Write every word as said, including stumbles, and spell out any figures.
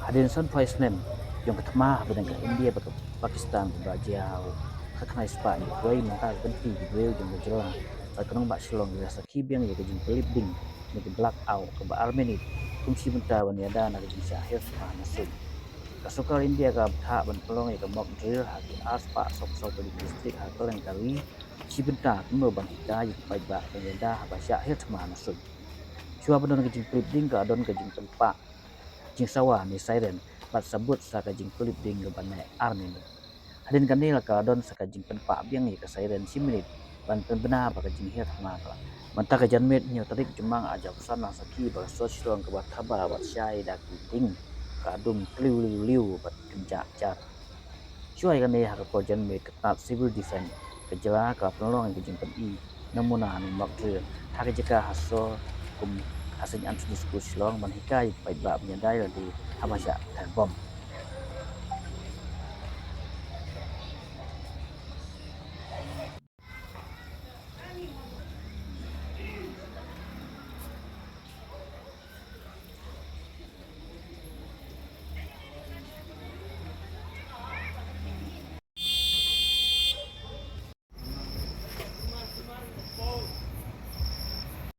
Hadien san phra snem jong ka thma hapdeng ka India bad ka Pakistan kaba jia ha u khatkhyndai spah hynñiewphew wei, mynta ka kynti ki briew jong ka jylla bad ka nongbah Shillong ki la sakhi biang ïa ka jingpynlip ding ne ka blackout kaba ar minit kum shi bynta ban ïada na ka jingshah hiar thma na suiñ. Ka sorkar India ka bthah ban pynlong ïa ka mock drill ha ki ar spah sawphew saw tylli ki district ha kylleng ka ri shi bynta kumno ban hikai ïa ki paidbah ban ïada haba shah hiar thma na suiñ. Shuwa ban don ka jingpynlip ding ka don ka jingpynpah jingsawa ne siren bad sa bud sa ka jingpynlip ding kaba neh ar minit. Hadien kane la ka don sa ka jingpynpah biang ïa ka siren shi minit ban pynbna ba ka jinghiar thma ka la. Mynta ka janmiet hynñiew tarik Jymmang arhajar arphew san la sakhi ba ka sor Shillong kaba thaba bad shai da ki dieng ka dum kliw liw liw bad kynjah jar. Shuwa ïa kane ha ka por janmiet ka tnat Civil Defence ka jylla ka pynlong ïa ka jingpyni namuna ne mock drill ha ka jaka ha sor kum ha Saint Anthony School Shillong ban hikai ïa ki paidbah ban ïada ïa lade haba shah theh bom.